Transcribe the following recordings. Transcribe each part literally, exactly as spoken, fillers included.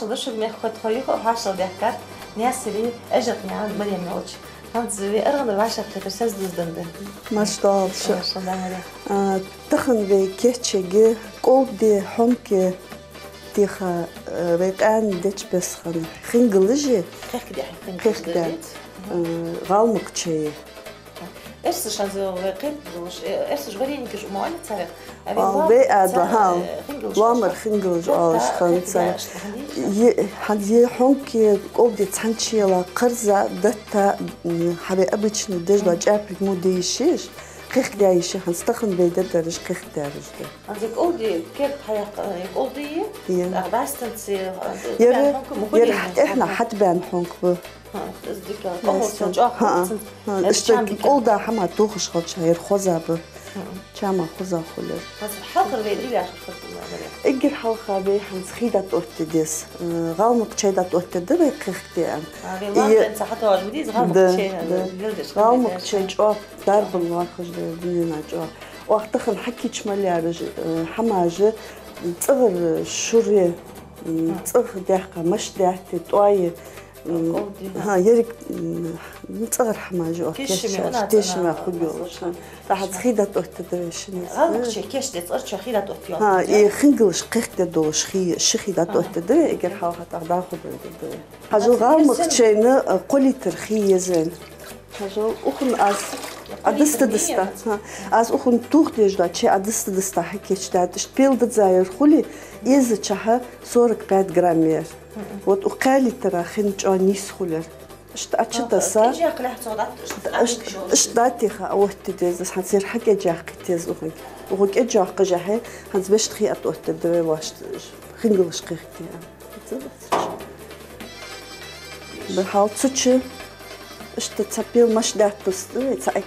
Шуга, мехкахой, тхо юха хьоашалгӀа даьхкад Наьсаре Ӏажакънаькъан Марем йолча. ХӀанз вай аргӀанара вӀашагӀкхетар саздуздан да. Марша доагӀалда шо. Марша доагӀалда. А, тахан вай кийчъергья кӀолде, хьонке, тӀехьа, э, вай къаьна деча бесса хинна хингалаш, хехкадаь хингалаш, хехкадаь, да, э, гӀалмакъчай. Эрсаша хӀанз вай кхетадеш, э, эрсаша вареникаш ма оалий царех. Вай а да, хӀа, лоамара хингалаш оалаш хинна царех. Е, хӀанз е хьонке, кӀолде цхьанне яла, кхарза, датта, м, хьа вай обычно деш дола чӀаьприг мо де йиш я уж, хехкадаь йиш я, хӀанз тахан вай дергдараш хехкадаьраш да. ХӀанз кӀолде керда хьаяьккха, э, кӀолде я? Я. А, бӀаьстенца, э, ер, тӀабаьнна хьонка ма хулий, ер хӀанз тӀехьа хьатӀабаьнна хьонка ба. ХӀа, из дика. Къамаьл со чӀоагӀа хӀа, хӀа, хӀа, иштта чам кӀолда хӀама тохаш хилча, ер хоза ба. ХӀа. Чама хоза хул ер. ХӀанз хьалхара вай дилаш хӀанз. Эггара хьалха вай хӀанз хий дӀатӀаотта деза. Э, гӀалмакъчай дӀатӀаоттадергда вай кхехкадаь. А, вай лоамарца хьатӀаотташ ма дий из, гӀалмакъчай, да, да, э, гилдеш, гӀалмакъчай хӀама чӀоагӀа дарбан лоархӀаш да, дунен чу чӀоагӀа. Оаха тахан хьакийча мел яьраш, э, хӀамаш, цӀагӀара шура, м, цӀагӀа даьккха, мишта даьтта, тӀоа, м, кӀолде, хӀа, еррига, м, цӀагӀара хӀамаш оаха кийчъяьраш, тешаме хургйолаш. ТӀаккха хӀанз хий дӀатӀаоттадергда вай шинне. ГӀалмакъчай кийчде цӀагӀарчоа хий дӀатӀоттайоал. ХӀа, э, хингалаш кхехкаде долаш хий, ши хий дӀатӀаоттадергда вай, эггара хьалха, тӀаккха дӀахо дергда вай. Хьажал, гӀалмакъчайна, э, кхо литр хий я из вайна. Хьажал, укхун аз Ӏа диста-диста, хӀа, аз укхун тох деш дола чай Ӏа диста-диста хьакийчдаьд, иштта пел дизза ер хуле, эзачахьа сорок пять грамм я ер. Вот укх кхаь литра хинна чӀоагӀа нийса хул ер. Иштта Ӏочутесса, иштта дӀатеха оттаде деза, хӀанз ер хьакӀежаккха деза укхун. Укхун кӀежоаккхашехьа, хӀанз вешта хий тӀаоттадергда вай вӀашта, хингалаш кхехкаде. Бахьал цу чу иштта цхьа пел мишта даьтта тосаргда вай, цхьа эг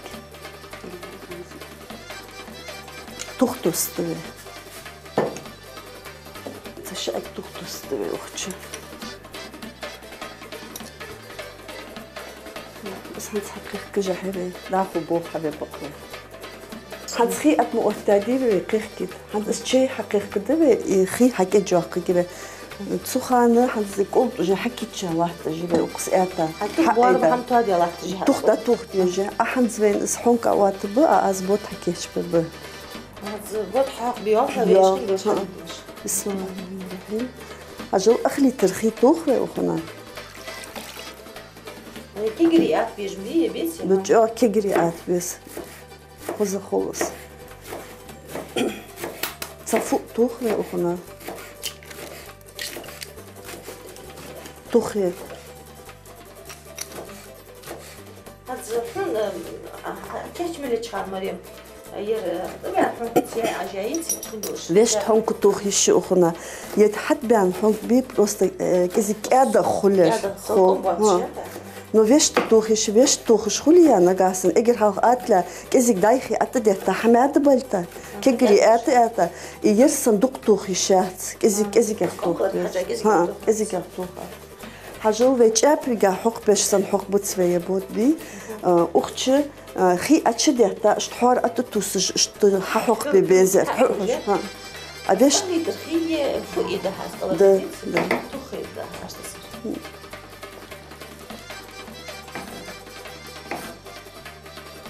тух тосаргда вай. Цхьа ши эг тух тосаргда вай укх чу. Из хӀанз хьакхехкажа хье вай, дӀахо бохабе бакъ вай. ХӀанз хий тӀа ма оттадий вай кхехкийта. ХӀанз из чай хьакхехкаде вай, из хий хьакӀежоаккхаргья вай. Цу хана хӀанз кӀолд уже хьакийчъяь латташ я вай укхаза аьтта. Хьа тух боарам хӀама тоаде латташ я. Тух дӀатохадеш я. А хӀанз вайна из хьонка оттабу, а аз бод хьакийчбергба. ХӀанз бод хьакхбе йоал, хьа вешкин дош хьакхбеш. Бисмиллахир-рахманир-рахим. Хьажал, ах литр хий тох вай укхунна. Кегирий атта беза ма дий, беций? Да, чӀоагӀа кегирий атта беза. Хоза хул из. Цхьа фуъ тох вай укхунна. Тухе. ХӀанз хьона, а, кийча мел яьча хана, Марем, ер, э, тӀабаьнна хьонка ца яь Ӏа яйца хьона долаш. Вешта хьонка тоха йиш я укхунна. Ер хьатӀабаьнна хьонка бий, просто, э, кӀезига кӀаьдагӀа хул ер. КӀаьдагӀа, хӀа, со кӀоббац, хӀа. Но вешта тоха йиш я, вешта тохаш хуле а, нагахьа санна эггара хьалха атта ле, кӀезига дӀай-хий тӀадетта, хьамаьда бальта, кегирий атта-атта, и ер санна дукха тоха йиш яц, кӀезиг-, кӀезигагӀа тоха. ХӀа, кӀезигагӀа тоха. Хьажал, вай чӀаьпригагӀа хьокхабеш санна хьокхабац вай ер бод бий. А, укх чу, а, хий Ӏочудетта, иштта хьоара тӀатувсаш, иштта хьахьокхабе безар. ХӀа, хӀа. А вешта. Ах литр хий фуъ да хьа, да, да. Тух хий да хьа, иштта.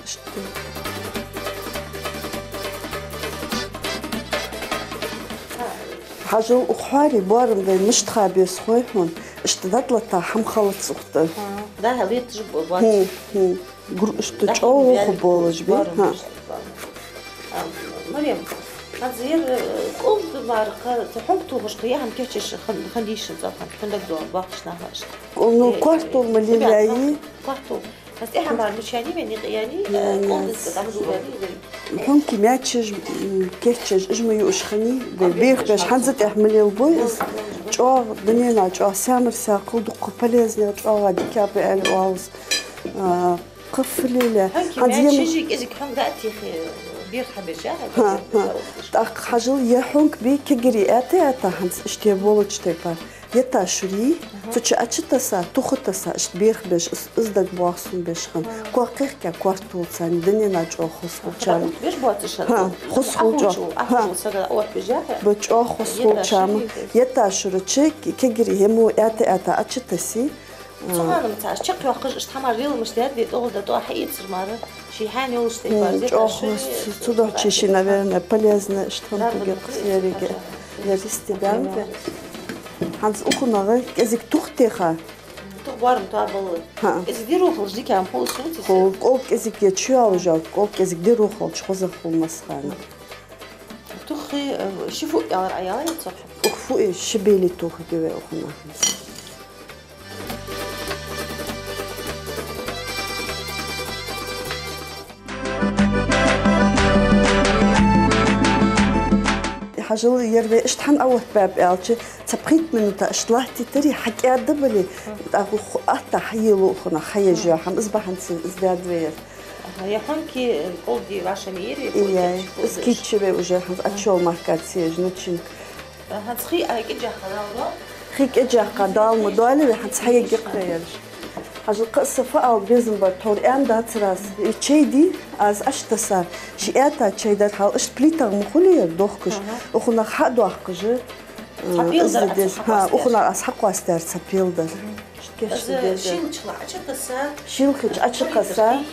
Иштта. Хьажал, укх хьоара боарам вайна мишта ха беза хой хьона, иштта дӀатӀалатта хӀама хилац укх тӀа. ХӀа, да, хьа леташ бо-, боацаш. ХӀм, хӀм. Гур-, иштта чӀоагӀа хургболаш бий? ХӀа. А, Марем, хӀанз ер, э, кӀолд мара кхы, цу хьонка тохаш кхы яхьан кийчъеш хан-, хиннадий шун цӀаккха, хьона дагадоагӀа боккхийча наха иштта. Кхы, ну, э, кортол ма лелаяьй. Кортол. Хьанз тӀехьа мара мича яьннай вай, никъ яьннай, э, кӀолд из тӀа дӀа ма дуллари вай. Хьонкий маьчеш, м, кийчъеш, уж ма юаш хиннай вай. Берхбеш хӀанз тӀехьа ма лелабой из. ЧӀоагӀа, дунен чу чӀоагӀа, саьмар-сакъал, дукха полезный, чӀоагӀа дика ба аьле оал из. А, кхы фу лелае. Хьонкий маьчеш кӀезига хьонка дӀатеха. Берх хьабеш, а? ХӀа, хӀа. ТӀаккха хьажал, е хьонка бий, кагирий аьтта-аьтта хӀанз иштта болча тайпара. Етта шура, цу чу Ӏочутасса, тух тасса, иштта берх беш, из, из дагабоагӀа сона беш хинна. Кхо кхехкя корта хул царна, дунен чӀоагӀа хоза хул чам. Беш боацаш хӀа, хоза хул чӀоагӀа. Ахчул сага оттабеш яхьа. Ба чӀоагӀа хоза хул чам. Етта шура чу кагирий хӀама аьтта-аьтта Ӏочутассе. Цу хана ма цхьа чакхйоаккхаш, иштта хӀама леламаш лаьрде, тӀогӀолда тӀоа хьаэцар мара. Ший хьаьна йолаш тайпара, м, чӀоагӀа цу дохчи ший, наверное, полезно, иштта хӀама тугир хьасерига. Лаьристе баьнна. ХӀанз укхунагӀа кӀезига тух теха. Тух барам тоабалла. ХӀа. КӀезига диру хилча дика хул сона. Хул, кӀолг кӀезига чу йоаллаш, кӀолг кӀезига диру хилча хоза хул массахана. Тух, э, ши фу аьлар Ӏа яла яц цох? Ух, фу, э, ши бели тух гиве укхунагӀа. Хьажал, ер вай иштта хӀана оттабаьб аьлча, цхьа пхийтта минута иштта латтийтаре, хьакӀаьда бале, тӀаккха атта хьаелу укхунагӀа, хьаеш йола хӀама, из бахьанца из даьд вай ер. Аха, е хьонки кӀолди вашами ери, яй, из кийча вай уже, хӀанз Ӏочул махкаца еш начинка. ХӀанз хий а кӀежахка дала доал? Хий кӀежахка дала ма доале вай, хӀанз хьаергья-кх ераш. Хьажал, кхы а са фу ала безам бар, тхьовра аьнна дацар аз. Э, чай дий, аз Ӏочутасса, ший аьтта чай дар хьал, иштта плитагӀа ма хулий ер дохкаш. УкхунагӀа хьа а доаккхаш, э, из деза. ХӀа, укхунагӀа аз хьакъоастадаьр цхьа пел дар. Иштта кийча деза. Шийлача Ӏочутасса. Шийлача Ӏочукхасса.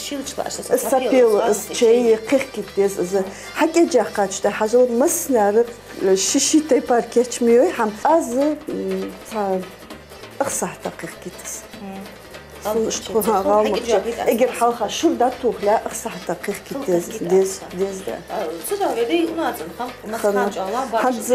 Шийлача Ӏочутасса. Из цхьа пел, из чай кхехкийта деза из. ХьакӀежахкача тӀа хьажал, массанена ший-ший тайпара кийча ма йой хӀама. Аз, м, цхьа ах сахьата кхехкийта из. Сона иштта хул, хӀа, гӀалмагӀча. Эггара хьалха шура дӀатохале, ах сахьата кхехкийта деза, деза, деза да. Цудухьа вай дай унацан хам, массахана чӀоагӀа лам бахаш. ХӀанз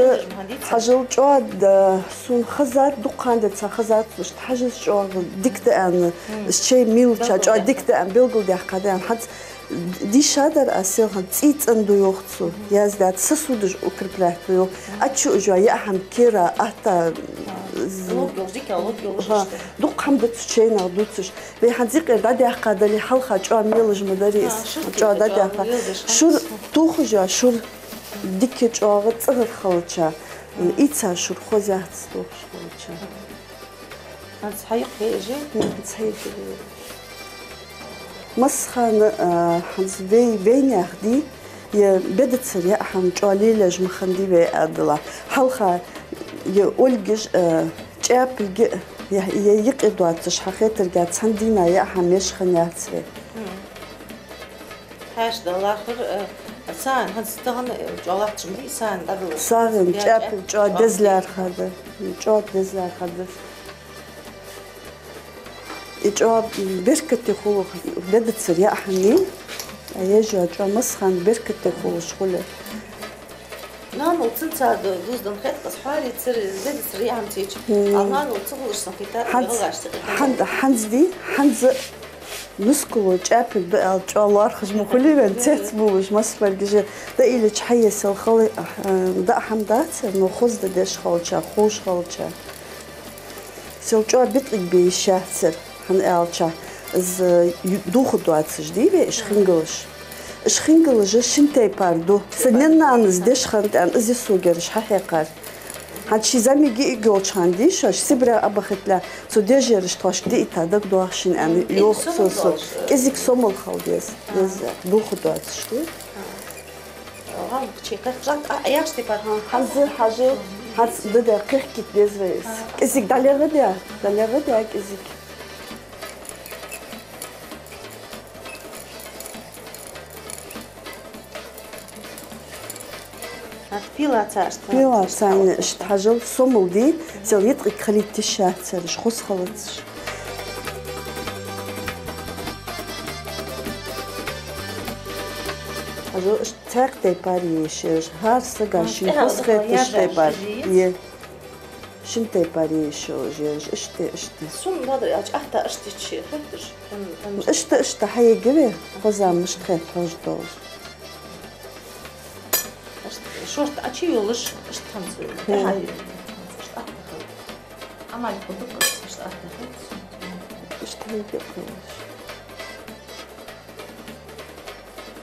хьажал чӀоагӀа да, сона хезад, дукха хана да цхьа хезад, иштта хьажал чӀоагӀа дика да аьнна, из чай мелача чӀоагӀа дика да аьнна, белгалдаьккха да аьнна. ХӀанз дийша дар аз селхан, цӀий цӀена ду йоах цо, яздаьд, сосудаш укреплять ду йоах. Ӏочу уж яа хӀама кера, атта, лог йолаш, дика лог йолаш. ХӀа, иштта. Дукха хӀама да цу чайнагӀа дувцаш. Вай хӀанз юкъера дӀадаьккха дале, хьалха чӀоагӀа мелаш ма дарий из. ХӀа, шура чӀоагӀа дӀадаьккха. Шура тухаш я, шура дика чӀоагӀа цӀагӀара хилча, ийца шура хоза яц тухаш хилча. ХӀанз хьаекха ежи? ХӀанз хьаекха. Массахана, а, хӀанз вай, вайнаьха дий, е бедацара яа хӀама чӀоагӀа лелаеш ма хиннадий вай Ӏаьдала. Хьалха е ольгаш, а, чӀаьпилга, е, е юкъе доацаш, хьахетарга, цхьан дийнахьа яа хӀама еш хиннаяц вай. Хьаьша да лархӀар, э, сагӀийна, хӀанз тахан, э, чӀоагӀа латташ ма дий, сагӀийна дӀадала. СагӀийна чӀаьпилга чӀоагӀа деза лаьрхӀа да. ЧӀоагӀа деза лаьрхӀа да. И чӀоагӀа беркате хул, бедацара яа хӀама, а еш йола чӀоагӀа массахана беркате хулаш хуле. Нанал цинцар дуздан хет, аз хьоари цари, бедацара яа хӀама теча. Ал нанал ца хулаш сан хетар, хӀанз, хӀанз дий, хӀанз нускало чӀаьпилга да аьлча, чӀоагӀа лоархӀаш ма хулий вай, цец булаш, масса бӀаргаш дӀаийлача хьаесал хала, а, даа хӀама дацар, но хоза да деш хилча, ховш хилча. Сел чӀоагӀа битӀиг бе йиш яцар, хӀана аьлча, из ю-, дувха доацаш дий вай, уж хингалаш. Уж хингалаш шин тайпара ду. Са наьна-нанас деш хиннад аьнна, из я сога ераш хьахьекхар. ХӀанз ший зӀамига йиӀиг йолча хана дий шоаш, Сибре Ӏобахийтале, цо деш ераш тхоашка диъийта дагадоагӀа шийна аьнна, йоах цо сона. КӀезига сомал хила деза, деза, дувха доацаш ду. ГӀалгӀача кхехкаш, а, яхаш тайпара. ХӀанз хьажал, хӀанз да-да, кхехкийта деза вай из. КӀезига дӀалегӀа де, дӀалегӀа де кӀезига. ХӀанз пилаца иштта. Пилаца иштта хьажал, сомал дий, сел йиӀиг хилийта йиш яцар, уж хоза хилацаш. Хьажал, иштта цхьаькха тайпара е йиш я ераш, хӀара сага шийна хоза хеташ тайпара е. Шин тайпара е йиш я ераш, иштта, иштта. Сона бадар аьлча, атта иштта хеташ. Иштта, иштта хьаергья вай, хоза мишта хет хьожа долаш. Иштта шортта Ӏочу йолаш, иштта хӀанз. Иштта атта хет. Амал худук, иштта атта хет. Иштта хьаергья кхелаш.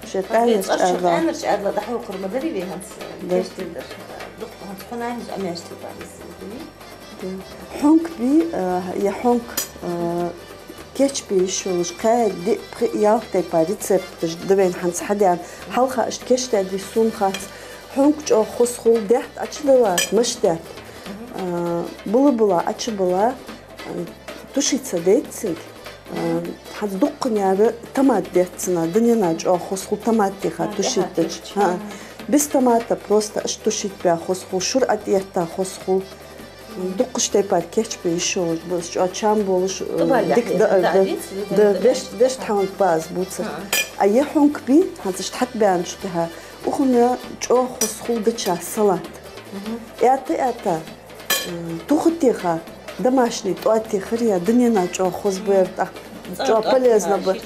Уж Шер къаьнарча аьрла. Къаьнарча аьрла дӀахьокхар ма дарий вай хӀанз, да, кечдер дар. Дукха хӀанз хьо нанас а меш типа из, да? Да. Хьонк бий, э, е хьонк, э, кечбе йиш йолаш, кхаь, диъ, пхиъ, ялх тайпара рецепташ да вайна хӀанз хьадаьнна. Хьалха иштта кечдаьдий сона хац. Хьонк чӀоагӀа хоза хул, даьтта Ӏочудала, меш даьтта. Э, була-була, Ӏочубула, э, туши ца дайт цунга. Э, хӀанз дуккханера томат детт цунна, дунен чӀоагӀа хоза хул томат тӀеха тушить дича. ХӀаа. Без томата просто иштта тушить баь хоза хул, шура тӀаэтта хоза хул. Дуккхача тайпара кечбе йиш йолаш ба из, чӀоагӀа чам болаш, э, дика да, да, да, вешта, вешта хьонк ба из бувцар. А е хьонк бий, хӀанз иштта хьатӀабаьннача тӀехьа, укхун чӀоагӀа хоза хул дича салат. Аьтта, аьтта, э, туха тӀеха, домашний тӀоа тӀехар я, дунен чӀоагӀа хоза ба ер тӀаккха. ЧӀоагӀа полезно ба.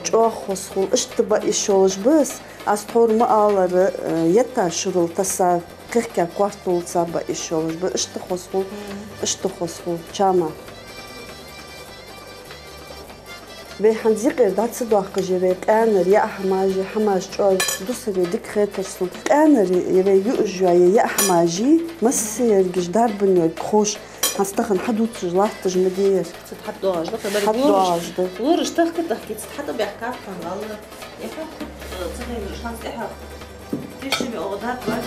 ЧӀоагӀа хоза хул. Иштта ба йиш йолаш ба из. Аз тхьовра ма аллара, э, етта шурал тесса, кхехкача картолца ба йиш йолаш ба. Иштта хоза хул. Иштта хоза хул. Чама. Вай хӀанз юкъера дӀа ца доаккхаш я вай къаьнара яа хӀамаш, хӀамаш чӀоагӀа дусаре дика хетар сона. Къаьнара я вай юаш йола яа хӀамаш, массаяргаш дарбан йолга ховш, хӀанз тахан хьадувцаш латташ ма дий ер. Цу тӀа хьатӀадоагӀаш да, хабар хьатӀадоагӀаш да. Лораш тахка-тахка, цу тӀа хьатӀабаьхка кхы валла. Я хьо кхы, э, ца хилар, хӀанз тӀехьа. Тешаме оаха дат вай.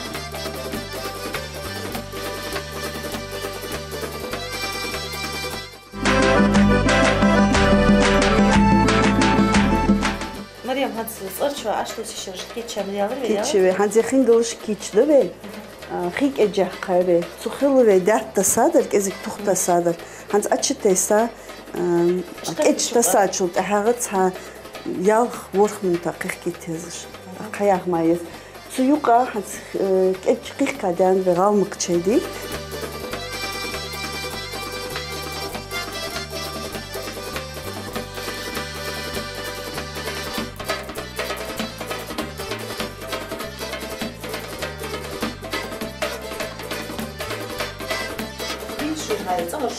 Марем, хӀанз цӀерчо Ӏаш лу сишераш кийча ма ялар вай, кийча вай. ХӀанз е хингалаш кийча да вай. А, хий кӀеж яьккхай вай. Цу хила вай даьтта тесса дар, кӀезига тух тесса дар. ХӀанз Ӏочутесса, а, кӀеж тессачул тӀехьагӀа цхьа ялх-ворхӀ минута кхехкийта езаш. Кхайах ма еза. Цу юкъа хӀанз, э, кӀеж кхихка даьнна вай гӀалмакхчай дий.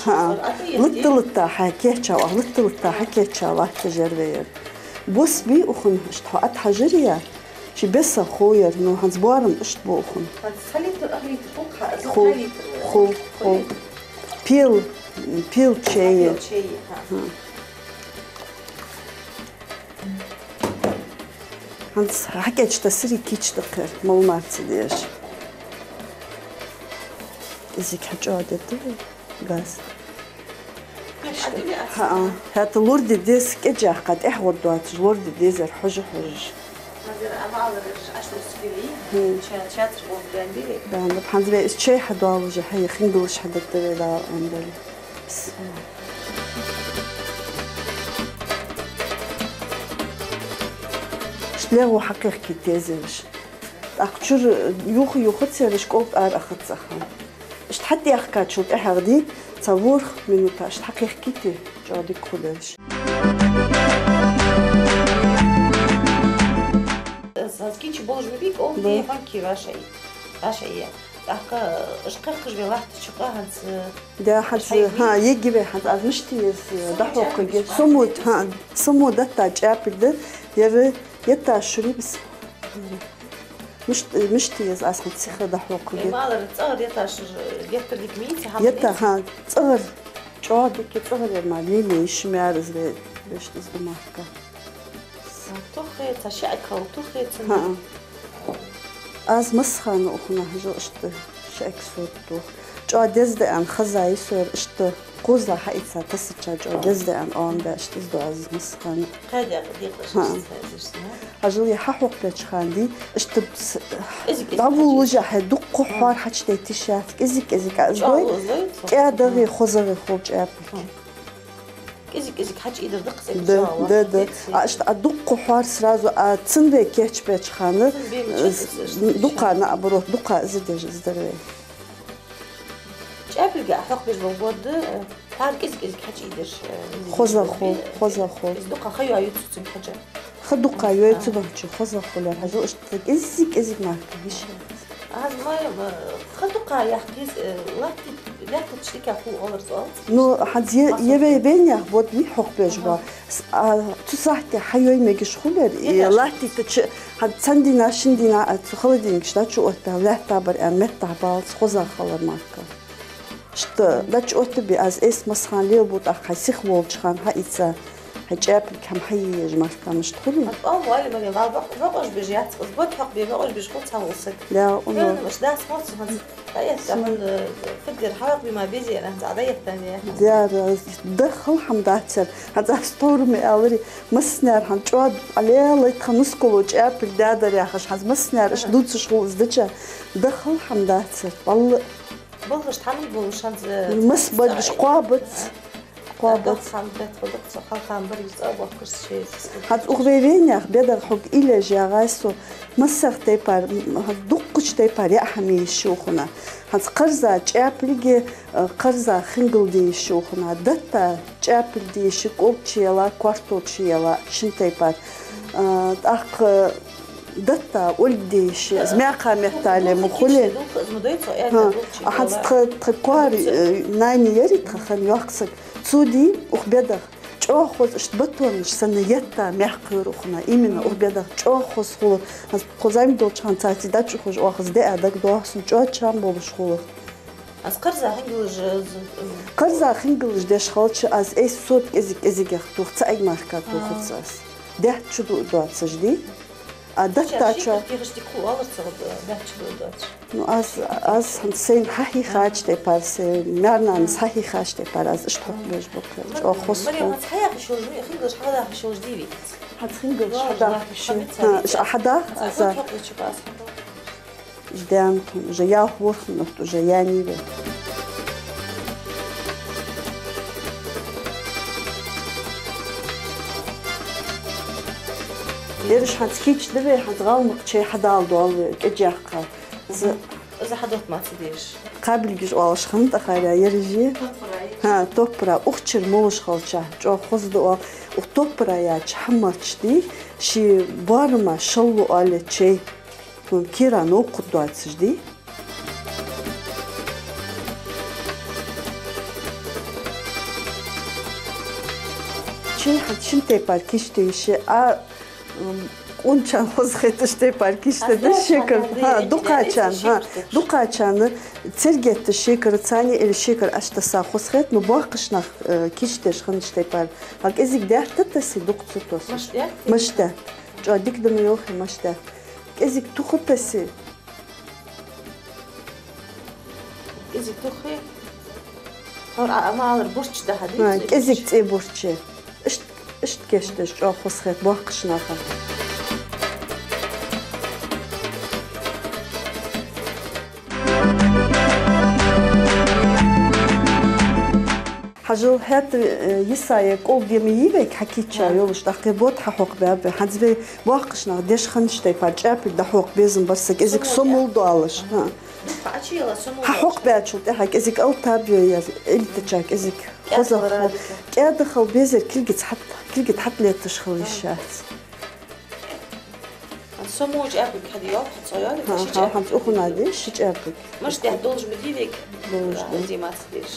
ХӀаа. Латта-латта хьакийча, латта-латта хьакийча латташ яр вай ер. Бус бий укхун, иштта хьо атхьажар я. Ши беса хов ер, ну, хӀанз боарам иштта ба укхун. ХӀанз цхьа литр, ах литр хул-кх, хул, хул, хул. Пел, пел чай. Пел чай, хӀаа. ХӀаа. ХӀанз хьакӀеж тессарий кийча да-кх ер, мала мара ца дезаш. Из хьачӀоагӀдергда вай газ. ХӀаа, хӀаьта лораде деза, кӀеж яьккха тӀехьа гӀоргдоацаш, лораде деза ер хьожаш-хьожаш. ХӀанз ер Ӏа ма аллара, ер Ӏаш лу сишераш. ХӀм. Ша-, шаьцаш гӀоргдаьнна дий вай? Да, да, хӀанз вай из чай хьадоалаш, хьай хингалаш хьадергда вай, Дала аьннадале. Иштта легӀо хьакхехкийта еза ераш. ТӀаккха чура юха-юха цераш кӀолд ара ахац аха. Иштта хьатӀаяьккхачул тӀехьагӀа дий, цхьа ворхӀ минута иштта хьакхехкийте, чӀоагӀа дика хул ераш. Аз кийча болаш ма бий, кӀолд дий, хьонки вӀашагӀъе. ВӀашагӀъе. ТӀаккха уж кхехкаш вай латтача юкъа хӀанз, да, хӀанз, хӀаа, йига вай хӀанз, аз мишта еза, э, дӀахьокхаргья. Сомуд, хӀаа, сомуд етта чӀаьпилг да, ер етта шура я из. Мишт-, мишта еза аз хӀанз сиха дӀахьокхаргья. Э, ма аллара, цӀагӀара етта шура геттара дика ма йий, цхьа хӀама етта, хӀаа, цӀагӀара. ЧӀоагӀа дика я цӀагӀара ер мара, лелае йиш ма яр из вай, вешта из да мара-кх. Тух я, цхьа ши кӀал тух я цун. ХӀаа. Аз массахана укхунна хьажал иштта ши сот тух. ЧӀоагӀа деза да аьнна хеза йисар иштта кхозлагӀа хьаийца тессача чӀоагӀа деза да аьнна оам баь, иштта из ду аз массахана. Кхаь декъа, декъа. ХӀаа. Хьажал, е хьахьокхабеча хана дий, иштта с-, дӀаволалуш хьай дукха хьоар хьачудайта йиш яц, кӀезиг-кӀезига из дой, кӀаьдагӀеи хозагӀеи хул чӀаьпилг. КӀезиг-кӀезиг хьачуийдар да-кх цӀагӀа. Да, да, да. А иштта а дукха хьоар сразу, а цун вай кийчбеча хана, дукха, наоборот, дукха из деш из дар вай. ЧӀаьпилга а хьокхабеш бола год, э, хьоар кӀезиг-кӀезиг хьачуийдеш, э, хоза хул, хоза хул. Из дукха ха йоаюц цунга хьежжа. Ха дукха йоаюц цунга хьежжа, хоза хул ер, хьажал, иштта кӀезиг-кӀезиг мара-кх йиш яц. Аз ма, ма, ха дукха яьккха еза, э, латта Лаьттача дика хул оалар цо, оалац? Ну, хӀанз е, е вай венех бод вий хьокхабеш ва. С-, а, цу сахьте хьайой мегаш хулар, и латтийтача, хӀанз цхьан дийнахьа, шин дийнахьа, а, цу холодильникаш дӀачуоттабе, лаьттабар аьнна, меттахь баллалца хоза хилар мара. Иштта дӀачуоттабе, аз эс массахана лелабу, тӀаккха хьай сиха волча хана хьаийца, хьай чӀаьпилг хӀама хьае еза мара, мишта хулий? Ат ам вали маге вал вакъ-, вакъош беш яц, аз бод хьокхабе вакъош беш хул цхьа вола саг. Да, оно. Хьона мишта дац, моцу хӀанз. ДӀаэтта хӀанз, э, фиддер хьавакъ би ма безера, хӀанз а дӀаэтта де. Дера, даххал хӀама дацар. ХӀанз аз товраме алари, массанера хӀанз чӀоагӀа лелай тха нускало чӀаьпилг дадар яхаш, хӀанз массанера аш дувцаш хул из дича. Даххал хӀама дацар. Валла. Балхаш тхьамил болаш хӀанз, э, мас бадаш кхоабац. Кхоабац. Хан бет худак цо халкъан баргаш цӀа бохкаш шесть. ХӀанз укх вай венех бедар хьога илеш ягӀай со, массах тайпара, м, хӀанз дуккхача тайпара яа хӀама йиш я укхунна. ХӀанз кхарза чӀаьпилг, э, кхарза хингал де йиш я укхунна. Датта чӀаьпилг де йиш я, кӀовдача яла, коартолча яла, шин тайпара. Э, тӀаккха датта ольга де йиш я, из маькха меттала ма хулий. ХӀа, а хӀанз тха, тха коара, э, нани яри тха хана йоккха саг. Цо дий укх бедах. ЧӀоагӀа хоза иштта батонаш санна етта мехкхур укхунна. Именно укх бедах чӀоагӀа хоза хулар. ХӀанз кхо зӀамига долча хана царций дӀачуухаш оаха из диа дагадоагӀа сона, чӀоагӀа чам болаш хулар. Аз кхарза хингалаш, э, з-, э, кхарза хингалаш деш хилча, аз эс сот кӀезиг-кӀезигагӀа тоха, цаӀиг мара тохац аз. Даьтта чу ду-, доацаш дий. А датта чу. Шекар техаш дика хул оалар цох, даьтта чу ду-, доацаш. Ну, аз, аз хӀанз сайна хьахьийхача тайпара, сай маьр-нанас хьахьийхача тайпара, аз иштта хьокхабеш ба-кх. ЧӀоагӀа хоза хул. Маьр-нанас хьахьийхача шоаш ма, хингалаш хьадахача шоаш дий вай? ХӀанз хингалаш хьадахача. ХӀа, ш-, хьадах, аз. Хьокхача бац. Даьнна тхона уже ялх ворхӀ минут уже яьннай вай. Ераш хӀанз кийча да вай, хӀанз гӀалмакъ чай хьадала доал вай, кӀежаккха. Из, из хьадотта ма ца дезаш. Кхабилгаш оалаш хиннад тӀаккха ераш. Топпара. ХӀа, топпара. Укх чура молаш хилча, чӀоагӀа хоза да оал. Укх топпара яьча хӀамах дий, ший боарама шалло оале чай. Тхона кера новкъа доацаш дий. Чай хӀанз шин тайпара кийчде йиш я, а, м, къоначарна хоза хеташ тайпара кийчде деза шекар. ХӀа, дукхачарна, хӀа, дукхачарна цергетта шекарцани или шекар аш тесса хоза хет, но боккхийча наха, э, кийчдеш хиннача тайпара. ХӀа, кӀезига даьтта тессе, дукха ца тоссе. Мишта даьтта? Мишта даьтта. ЧӀоагӀа дика да ма йоахий, мишта даьтта. КӀезига туха тессе. КӀезига тухий. ХӀара а, ма аллара, бурч да хьа, дий? ХӀа, кӀезига цӀе бурч я. Ишт-, иштта кийчдеш чӀоагӀа хоза хет боккхийча наха. Хьажал, хӀаьта, э, йисая кӀолдема йий вайга хьакийча йолаш, тӀаккха бод хьахьокхабаьб вай. ХӀанз вай боккхийча наха деш хиннача тайпара чӀаьпилг дӀахьокхабе безам бар са, кӀезига сомал доалаш. ХӀа. Дукха Ӏачуяла сомал доалаш. Хьахьокхабаьчул тӀехьагӀа кӀезига алтаб йояр, элитача кӀезига хоза хул. КӀаьда хила безар, кулгаца хьат-, кулгаца хьатӀалетташ хила йиш яц. Со моча аьлча хьади йоал, хьа цо йоал, хӀа, ши хӀа, чӀаьпик. ХӀанз укхунна деш, ши чӀаьпик. Мишта даьтта долаш ма дий вайга? Долаш да. Зимаца деш.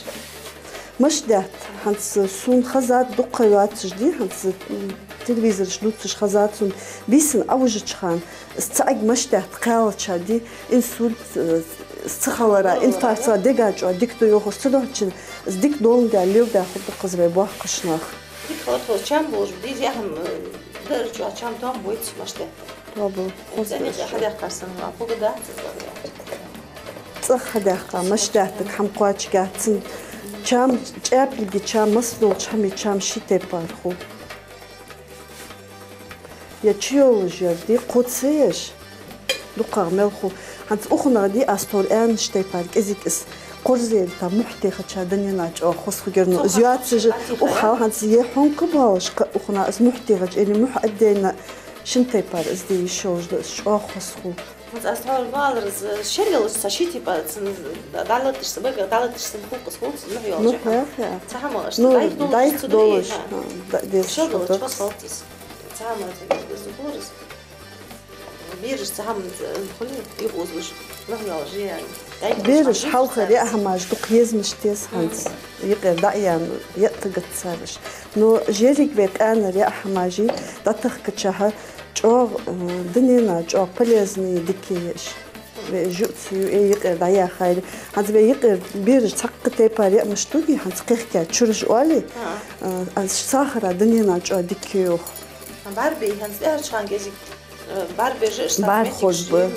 Мишта даьтта, хӀанз сона хазад дукха йоацаш дий, хӀанз, м, телевизораш дувцаш хазад сона. Бийсанна Ӏовижача хана, из цаӀиг мишта даьтта кхаьлча дий, инсульт, э, ца хилара, инфаркт ца, дега чӀоагӀа дика да йоахаш ца дохьчина, из дика доландаь, леладаь хургда-кх из вай боккхийча наха. Дика хилар тхо чам болаш ба, деза яхьам, э, дара чӀоагӀа чам тоам бойташ мишта даьтта. Тоам бойташ. ЦӀенна хьадаьккхар санна, хӀама хӀама дац из вариант. ЦӀагӀа хьадаьккха, мишта даьтта хӀама кхоачаргьяц цун. Чам, чӀаьпилга чам, массадолча хӀаман чам ший тайпара хул. Е чуйоалаш яр дий, кхо ца еш, дукхагӀа мел хул. ХӀанз укхунна дий, аз тхона аьннача тайпара кӀезига из къорзелита мухь техача данена чӀоагӀа хоза хургьяр, ну, из йоацаш, укхал хӀанз е хьонка болаш, кхы укхунна из мухь техача, или мухь аддайна шин тайпара из де йиш йолаш да, из чӀоагӀа хоза хул. ХӀанз аз тхьовра ма аллара, из шелъялаш цхьа ши тайпа цун дӀалатташ, са бага дӀалатташ цун хукъас хул, цун мухь йолаш. Мухь яха? Цхьа хӀама, ну, дайх долаш, дайх долаш, хӀа, да, деза шелъялаш хоза хул из. Цхьа хӀама цун деза хулар из. Бераш цхьа хӀама, э, хули, юха озалуш, нахьнал жи яьнна. Бераш хьалха яа хӀамаш дукха езамаш тес хӀанз. Юкъера дӀа а яьнна, яа тагат цараш. Но жерриг вай къаьнара яа хӀамаш дӀатахкача хьа чӀоагӀа, э, дунен чӀоагӀа полезный дика я уж. Вай жуц ю, э, юкъера дӀаяхайла. ХӀанз вай юкъера бераш цхьаккха тайпара яа мишта дуги, хӀанз кхехкаь чураш оалий, э, аз сахара дунен чӀоагӀа дика я йоах. БӀаргбе, хӀанз тӀехьарча хана кӀезига, э, бӀаргбе жа, бӀарг хоза ба.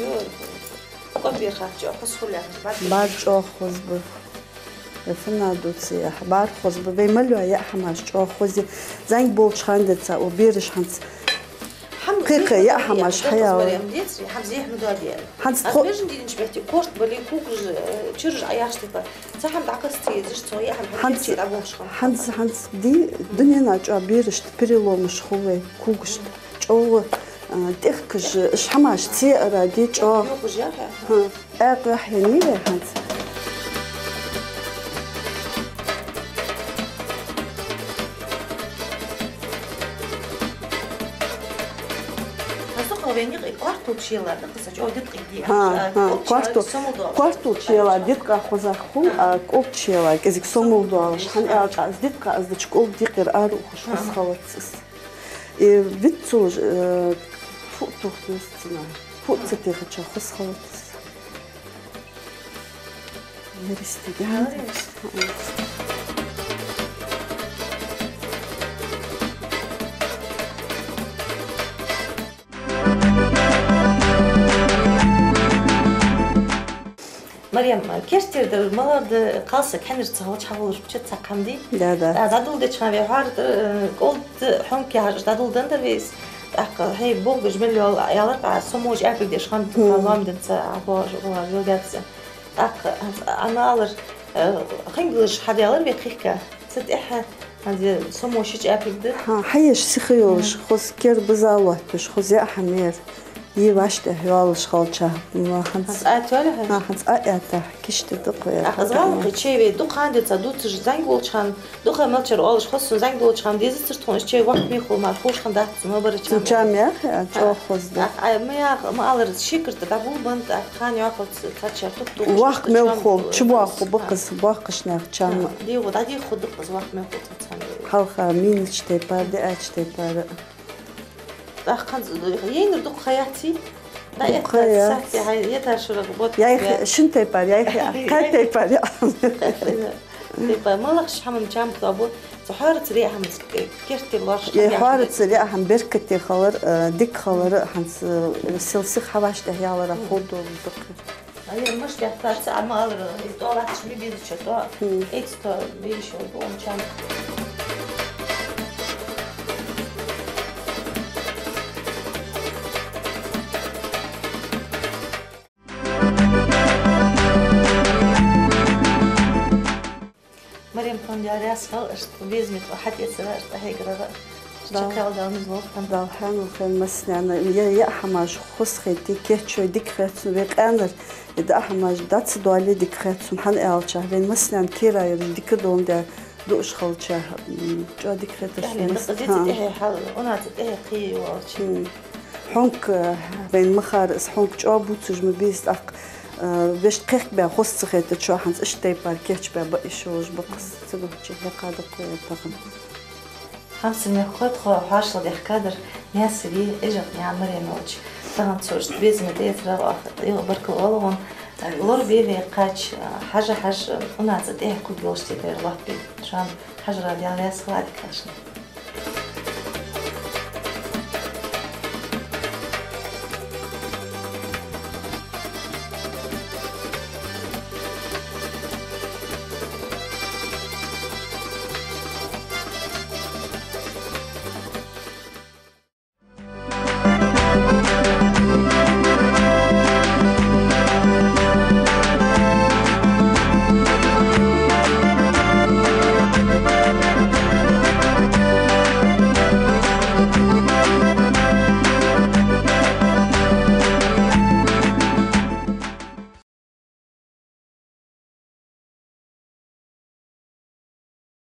Кхо бер хатта чӀоагӀа хоза хул яхаш, бӀаргбе. БӀарг чӀоагӀа хоза ба. Э, фуннагӀа дувц яхь, бӀарг хоза ба. Вай мел йола яа хӀамаш чӀоагӀа хоза я. ЗӀамига болча хана денз цхьа, о, бераш хӀанз кхы-кхы яа хӀамаш хьаяьлар. ХӀанз тхо- Аз бежан дийнача метте корта бале, кугаш, э, чураш Ӏаяхаш типа. Цхьа хӀама дӀакхоссац езаш, цо яа хӀама хӀанз, хӀанз, хӀанз ди дунен чӀоагӀа берашта переломаш хул вай, кугашта. ЧӀоагӀа, а, тӀехкаш, уж хӀамаш ца яара ди чӀоагӀа. Юхаш яхьа? ХӀа, аькха яхьа яьннай вай хӀанз. ХӀанз дукха вайна юкъе картул чуйилла да, кхы са чӀоагӀа диткъа ди. ХӀа, а, хӀа, картул чуйилла, картул чуйилла диткъа хоза хул, а кӀулг чуйилла кӀезига сомал долаш. ХӀана аьлча, из диткъа из дича кӀулг дикъера ара ухаш хоза хилац из. И виццулж, э, фу тух дустина. Фу ца техача хоза хилац из. Неристе гаьна. Марем, кертера дар малагӀа да, кхалсаг хьанар ца хилча хьахулаш буча цхьа хӀама дий? Да, да. А, дӀадоладеча хана вай хьоара тӀара, э, кӀолд хьонка яхьаш дӀадоладенна дар вай из. ТӀаккха хьай болх беш мел йола яларкъа, со мож аьпиг деш хӀама, хӀама лоам денца, а, бож, бож, йогаца. ТӀаккха, хӀанз, а, ма аллара, э, хингалаш хьадаьлар вай кхехка. Цу тӀехьа, хӀанз, со мож ши чӀаьпиг да. ХӀа, хьаеш сиха йолаш, хоза кер база лоатташ, хоза яа хӀама яр. Е вӀаштӀехьа йоалаш хилча, ма хӀанз. ХӀанз а тоьлехьа? ХӀа, хӀанз а аьттахьа, кишта да кхо яр. ТӀаккха из гӀалгӀай чай вай дукха хана денз дувцаш, зӀамига волча хана, дукха мел чар оалаш хоза сона, зӀамига волча хана дезацар тхона, из чай вахт мехал мара ховш хинна дац, ма бара чам. Чам яхьа, а, чӀоагӀа хоза да. ТӀаккха, а, ма яха, ма аллара, шекар тӀа дӀаболабенна, тӀаккха хана йоахалца цхьачар тух-тух. Вахт мел хул, чубоаху бакъ из, боахкаш наьха чам. ДегӀо, дӀадеххо да-кх из вахт мел хул цхьан. Хьалха мийнача тайпара, диача тайпара. ТӀаккха хӀанз яйнар дукха ха яций? Дукха ха яц. Сахьте хьай ета шурах бот. Яйх, шин тайпара яйх, кхаь тайпара яйх. Тайпара, малагӀча хӀаман чам тоабу, цу хьоарацара яа хӀама кертера лоархӀаш. Е хьоарацара яа хӀама беркате хилар, э, дика хилар, хӀанз, э, сел сиха хьавӀаштӀехьаялара ховргдолаш да-кх. Наверно, мишта яц, ца а ма аллара, из тӀо латташ ма безача тӀо. Эцу тӀо бе йиш йолаш ба он чам. Марем, тхона Даьла раьза хилва, иштта безаме тхо хьатӀаэцар, иштта хьайгара. Дала. Чакхъяла Дала низ лолда хьона. Дала хьанал хилда массанена. Е, яа хӀамаш хоза хете, кийчйой дика хет сона вай къаьнара. Е даа хӀамаш дӀа ца доале дика хет сона, хӀана аьлча вайна массанена кера яраш дика доландаь дуаш хилча, м, чӀоагӀа дика хеташ. Яхье, сона из. Дакъа дица тӀехье хьал, унаца тӀехье кхийе йолча. Хьонка, вайна махара из хьонка чӀоагӀа бувцаш ма беза, тӀаккха, э, вешта кхехкабаь хоза ца хетача, хӀанз иштта тайпара кийчбаь ба йиш йолаш ба-кх из. Ца гуча хьекха да-кх ер тахан. Хьамсара мехкахой, тхо хьоашалгӀа даьхкадар Наьсаре Эжакъ наьна Марем йолча. Тахан цо иштта безаме тӀаэцарах, э, баркал оал хьона. Лорабе вай кхача, хьажа-хьажа, унаца тӀехье кхувргйолаш тайпара лоаттабе. Шоана хьажарах Даьла раьза хилва, дика хилда шун.